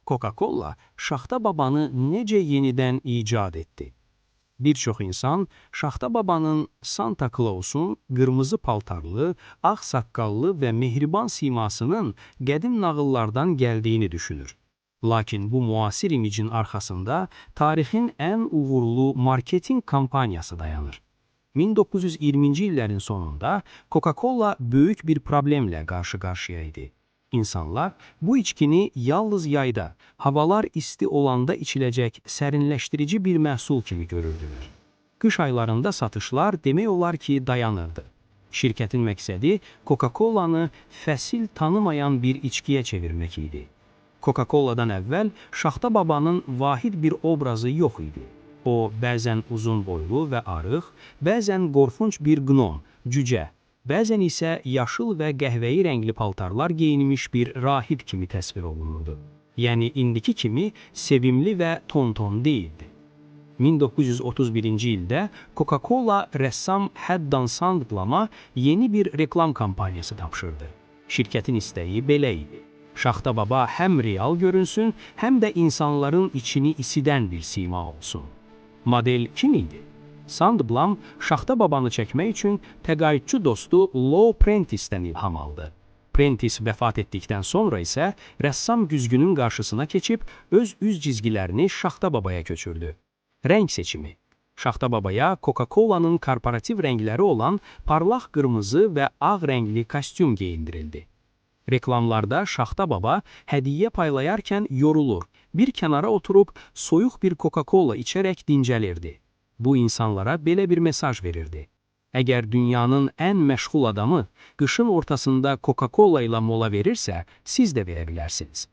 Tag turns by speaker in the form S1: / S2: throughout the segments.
S1: Coca-Cola Şaxta Babanı necə yenidən icad etdi? Bir çox insan Şaxta Babanın, Santa Claus'un qırmızı paltarlı, ağ saqqallı və mehriban simasının qədim nağıllardan gəldiyini düşünür. Lakin bu müasir imicin arxasında tarixin ən uğurlu marketinq kampaniyası dayanır. 1920-ci illərin sonunda Coca-Cola böyük bir problemlə qarşı-qarşıya idi. İnsanlar bu içkini yalnız yayda, havalar isti olanda içiləcək sərinləşdirici bir məhsul kimi görürdülər. Qış aylarında satışlar demək olar ki, dayanırdı. Şirkətin məqsədi Coca-Colanı fəsil tanımayan bir içkiyə çevirmək idi. Coca-Cola'dan əvvəl Şaxta Babanın vahid bir obrazı yox idi. O bəzən uzun boylu və arıq, bəzən qorxunc bir qnom, cücə, bəzən isə yaşıl və qəhvəyi rəngli paltarlar geyinmiş bir rahib kimi təsvir olunurdu. Yəni indiki kimi sevimli və tonton deyildi. 1931-ci ildə Coca-Cola rəssam Haddon Sandblama yeni bir reklam kampaniyası tapşırdı. Şirkətin istəyi belə idi: Şaxta Baba həm real görünsün, həm də insanların içini isidən bir sima olsun. Model kim idi? Sandblam Şaxta Babanı çəkmək üçün təqaüdçü dostu Lou Prentice'dən ilham aldı. Prentice vəfat etdikdən sonra isə rəssam güzgünün qarşısına keçib öz üz cizgilərini Şaxta Babaya köçürdü. Rəng seçimi. Şaxta Babaya Coca-Cola'nın korporativ rəngləri olan parlaq qırmızı və ağ rəngli kostyum geyindirildi. Reklamlarda Şaxta Baba hədiyyə paylayarkən yorulur, bir kənara oturub soyuq bir Coca-Cola içərək dincəlirdi. Bu insanlara belə bir mesaj verirdi: Əgər dünyanın ən məşğul adamı qışın ortasında Coca-Cola ilə mola verirsə, siz də verə bilərsiniz.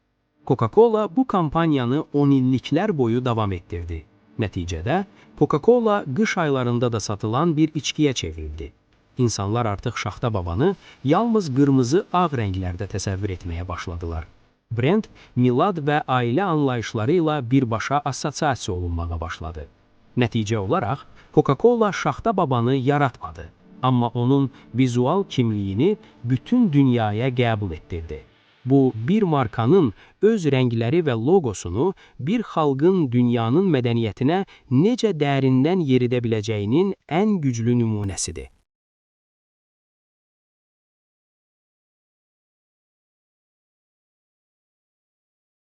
S1: Coca-Cola bu kampaniyanı 10 illiklər boyu davam etdirdi. Nəticədə Coca-Cola qış aylarında da satılan bir içkiyə çevrildi. İnsanlar artıq Şaxta Babanı yalnız qırmızı ağ rənglərdə təsəvvür etməyə başladılar. Brend milad və ailə anlayışları ilə birbaşa assosiasiya olunmağa başladı. Nəticə olaraq Coca-Cola Şaxta Babanı yaratmadı, amma onun vizual kimliyini bütün dünyaya qəbul etdirdi. Bu, bir markanın öz rəngləri və loqosunu bir xalqın dünyanın mədəniyyətinə necə dərindən yeridə biləcəyinin ən güclü nümunəsidir.